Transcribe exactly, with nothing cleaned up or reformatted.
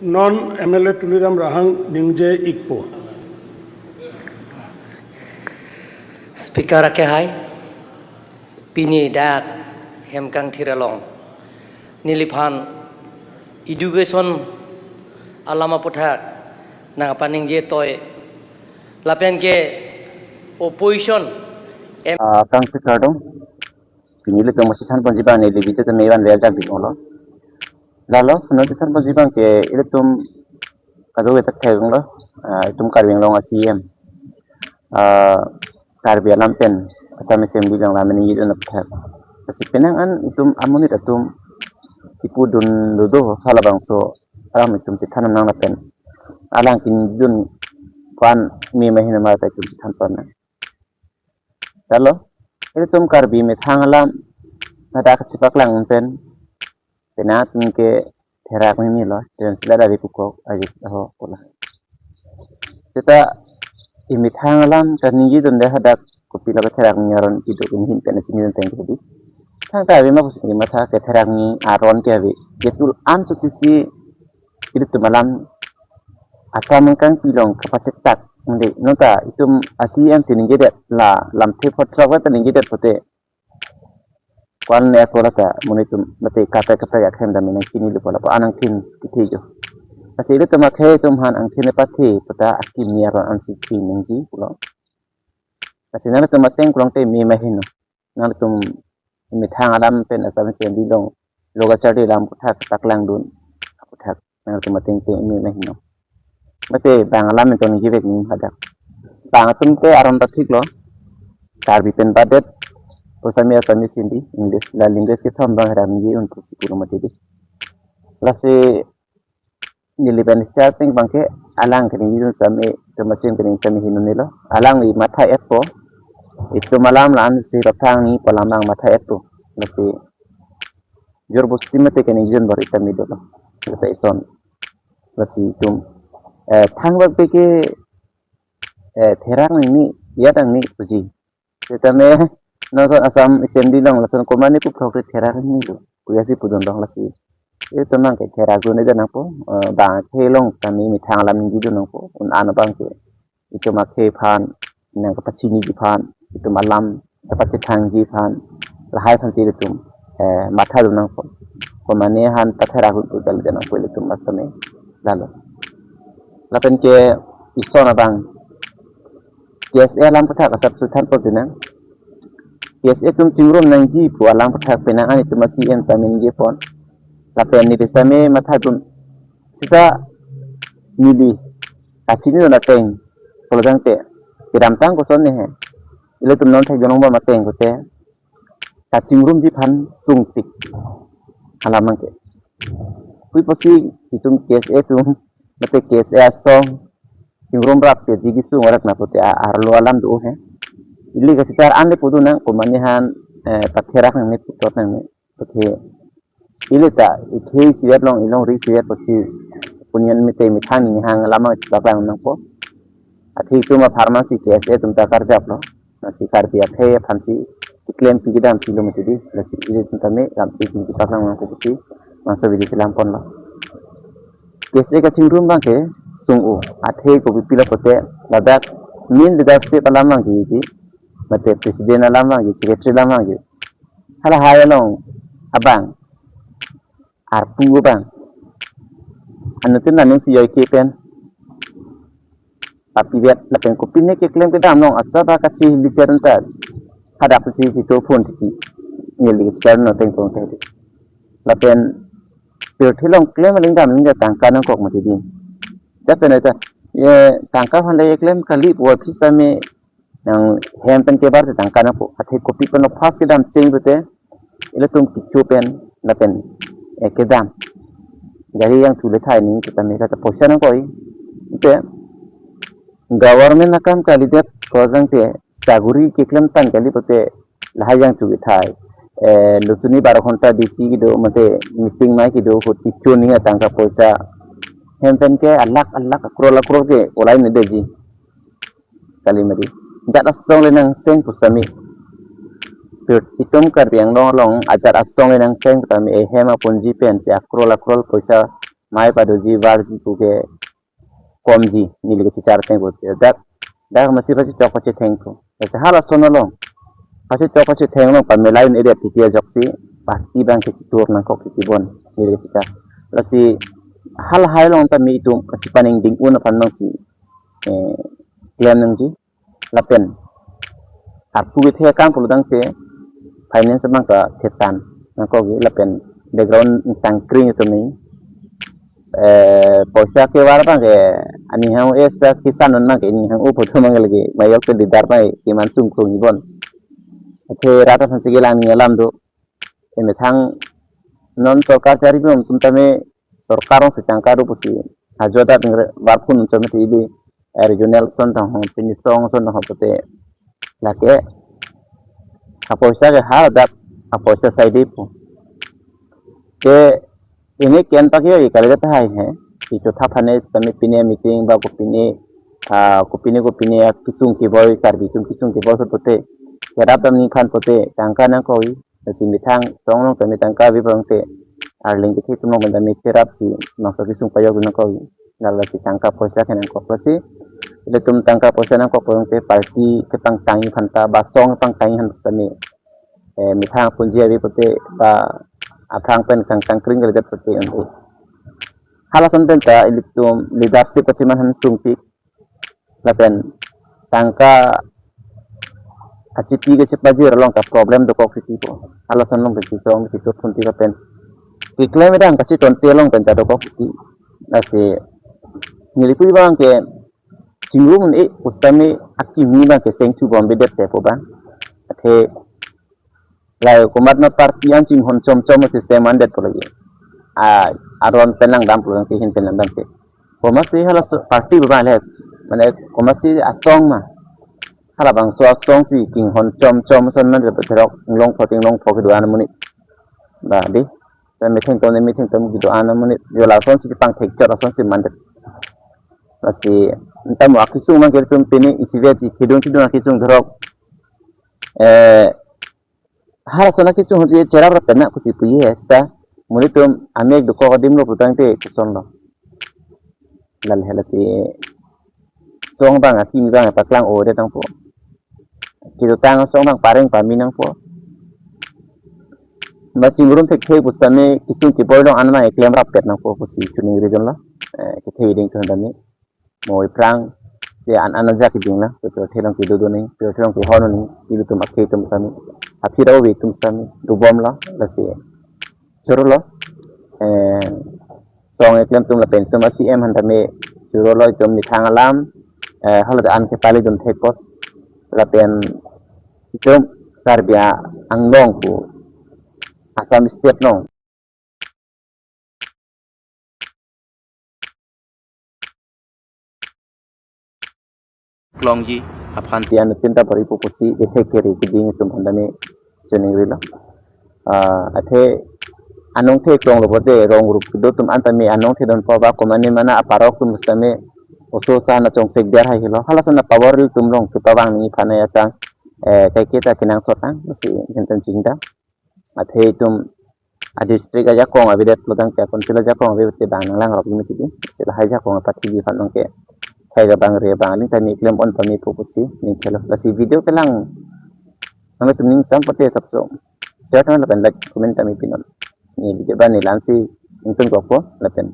Non M L A Tuliram Ronghang ningje ikpo. Speaker akehai, pini dak hem kangthir along neliphan education alam aputhak nangpaningje toi lapen ke opposition Ah, kangsi kardom. Pini ilitum masih than ponji abang neli video tame ivan verjak di olo. Lalo, no than ponji abang ke ilitum kado kita thek lo. Ah, itum Karbi Anglong a C M. Ah, Karbi alam pen Assam Assembly along lam ini itu nak thek. Kasi penang an itum amonit atum ipu dun dodo halabangso alam itum si than nang lapen alang kin dun kwan mi mahin ma ta itum si than pon nang. Lalo, ilitum Karbi methang alam hadak chepaklang pen, penang atum ke therak mimi lo, dan sila dari pukok aja ho pula. Kita imethang alam kaningje dunde hadak kopi la therak mimi aron idu inhin pen sini teng kedi. Thangta ave ma pusi matha ke therak mimi aron ke ave. Jetul an sosisi ilitum alam Assam kangpilong kapachetak. Nde nota itum a C M si ningjedet la lamthe photrok ta ningjedet pote. Kwan ne ako lata monit atum mate kata kata ya khem dam nangkini lupa lapa anang thin kithi jo. Kasi ilitum akhe itum han angthin pathe pata akim ni aron ansi thin ningji pulo. Kasi nangtum ateng kurang te mi mahino. Nangtum methang alam pen Assam Assembly along lo kacharli alam aputhak paklang dun aputhak nangtum ateng te mi mahino. Mate bang alam itu ningje vek ni hadak. Bang atum ke aron ta thik lo. Karbi pen badet. Pusitame Assamese, Hindi, English, la language kethom abang ram ye un pusi puro mati di. Lasi neli pen starting abang ke alang kene yun same, itum a C M kene same hinu nelo. Alang ni matha etpo. Itum alam la-an si rathang ni pu alam abang matha etpo. Lasi jor bosti mate kene yun bor itum ni dolo. Kata ison. Lasi itum, eh, thangbak pe ke, eh, therak ni, ya tang ni puji. Sitame, non son Assam Assembly along lason komane pu phrok therak ni lo. Kuya si pudun dong lasi. Itum abang ke therak dun aja nangpo, eh, bang akhe along kami methang alam ningje dun nangpo, un an abang ke. Itum akhe aphan, nang kapachiniji aphan, itum alam kapachethangji aphan, lahai aphan si itum, eh, matha dun nangpo. Komane han patherak dun pu dal aja nangpo ilitum mas tame. Lalo. Lapen ke ison abang K S A alam aputhak asap suthan pon sinang. K S A atum chingrum nangji pu alam aputhak penang an itum a C M tame ningje pon. Lapen neli sitame matha dun. Sita neli kachini dun ateng. Kalau jang te. Kedamtang koson ne he. Ilitum non thek jonong ba mateng kote. Kachingrumji aphan sungpik. Alam abang ke. Pui pusi itum K S A atum, mate K S A asong, chingrum rap ke jigi sung arak na pute a-, arlo alam do he. Ili kachechar an le pudu nang, komane han, eh, patherak nang ne putot nang ne. Pute ili ta, ikhe sivet along, ilongri sivet pusi, punyan mite methang ni hang lama chipaklang nangpo. Athe itum a pharmacy K S A atum ta karjap lo. Lasi Karbi akhei aphan si keklem pi kedam pilo mati di. Lasi ilitum tame lam isi chipaklang nangpo pusi. Masa bidi chelang pon lo. K S A kachingrum abang ke sung-o. Athe kopi pilo pote ladak main leadership alam abang ke di. Mate president alam abang ke, secretary alam abang ke. Halahai along abang arpu abang. Anuttin aning si yoi ke pen. Papivet lapen kopine keklem kedam along asaba kachi bichar ta. Hadak si hito phone tiki. Neli bichar no teng tong tadi. Lapen pirthe along klem aling dam aling tangka nangkok mati di. Jat pen ta. Ye tangka aphan le klem kali pu office tame nang hem pen kebar te tangka nangpo. Athe kopi pen first kedam cheng pute. Ilitum kichu pen lapen, eh, kedam. Gari yang thule thai ni kita ni kata poisa nangkoi. Ite government akam kalidet ko jang te saguri keklem tan kali pute lahai yang chu kethai. Eh, lusuni baro ghonta duty kedo mate meeting mai kedo hot kichu ni tangka poisa. Hem pen ke alak alak akrol akrol ke olai ne deji. Kali mari. Jat asong le nangseng pusitame. Pir itum Karbi Anglong along ajat asong le nangseng pusitame ehem aponji pen si akrol akrol poisa mai padoji, varji pu ke komji, neli kachechar ateng pu te. Dak, dak masi pachechok pachetheng pu. Lasi halason along, pachechok pachetheng along pamelai un-edet titi ajoksi, party abang ke chitur nangkok titi bon, neli kachechar. Lasi halahai along ta mi itum kachipaningding un aphan abangsi, eh, klem nangji. Lapen arpu kethe akam pulotangte finance abang ta thetan nangkokji, lapen background tangkring atum ni, eh, poisa kevar abang ke aning hang es ta kisan non abang ke aning hang upo atum abang ke lake mayok te leader abang ke keman sungkrung ibon. Athe rat aphan si kelang ni alam do. Emethang non sorkar chari pi atum tame sorkar along si tangka do pusi ajo ta pingre varphun chom te ili, eh, regional ason tang ho, pini song ason tang ho pute lake apoisa ke ha dak apoisa saide pu. Te ini kian pakai kali ta hai he. Icho tha phane tame pine meeting ba kopine, ah, kopine kopine kisung keboi, Karbi atum kisung keboi pute kerap dam ningkan pute tangka nangkoi. Lasi methang song along tame tangka ave abang te arleng kethe atum along tame cherap si mangso kisung pajok nangkok. Lasi tangka poisa ke nangkok lasi ilitum tangka poisa nangkok abang te party kepangtangji aphan ta ba song kepangtangji aphan tame, eh, methang apunji ave pute ba aphrang pen kangtangkring kalidet pute ante. Halason pen ta ilitum leadership kachiman han sungpik. Lapen tangka achipi kachipajir along ta problem dokok titi pu. Halason along kachisong kachitur phunti lapen keklem edang kachitonte along pen ta dokok titi. Lasi neli pu abang ke chingrum un-e pu sitame akimi abang ke sengchu bombedet te pu abang. Athe lai komatno party an chinghon chomchom system andet pu lake. A, aron pen langdam pu lake, hin pen langdam ke. Komatsi hala so-, party abang le, mane komatsi asong ma. Halabangso asong si chinghon chomchom ason man rep therok inglongpho tinglongpho kedo-an amonit. Ba di, ta methengtom ne methengtom kedo-an amonit. Jo lason si pangthekchot ason si mandet. Lasi, anta mo akisung abang ke ilitum pini isivet si kedun kedun akisung therok. Eh, halason akisung ahut cherap rap pen na pusi pu ye seta. Monit atum amek dokok adim lo pulotangte kosonlo. Lal he lasi song abang akimi abang paklang-odet nangpo. Kedotang asong abang pareng pame nangpo. Ba chingrum thekthe pu sitame kisung keboi along an abang eklem rappet nangpo pusi choningri dunlo. Eh, kethe ding tun tame. Mo aphrang te an an ajak keding la, pirthe along kedo do ni, pirthe along kehon ni, ilitum akhei atum tame, aphi ra ove atum tame dobomlo, lasi chorolo. Eh, song eklem atum lapen itum a-C M aphan tame chorolo, itum methang alam, eh, hala an kepali dun thek apot, lapen itum Karbi Anglong pu Assam State along klongji aphan si anuttin ta bor-ipo pusi ithek kere keding atum aphan tame choningrilo. Ah, athe anong the klonglo pote rong rup kedo atum an tame anong the donpo ba komane mana aparok atum sitame oso sa na chongchek der hai helo. Halason a power ilitum along kepavang nangji aphan ya tang, eh, kaiketa kenangsot tang si henten chingda. Athe itum a-district ajakong avedet pulotangte, a-council ajakong ave te bang nanglang rok imi titi. Si lahai ajakong apathi ji aphan abang ke thai abang re abang aling tame klem pon pame pu pusi ning thelo. Lasi video kelang nangtum ning sam pote sapso share tame lapen like comment tame pinon. Ne video ba ne la-an si ingtun kokpo lapen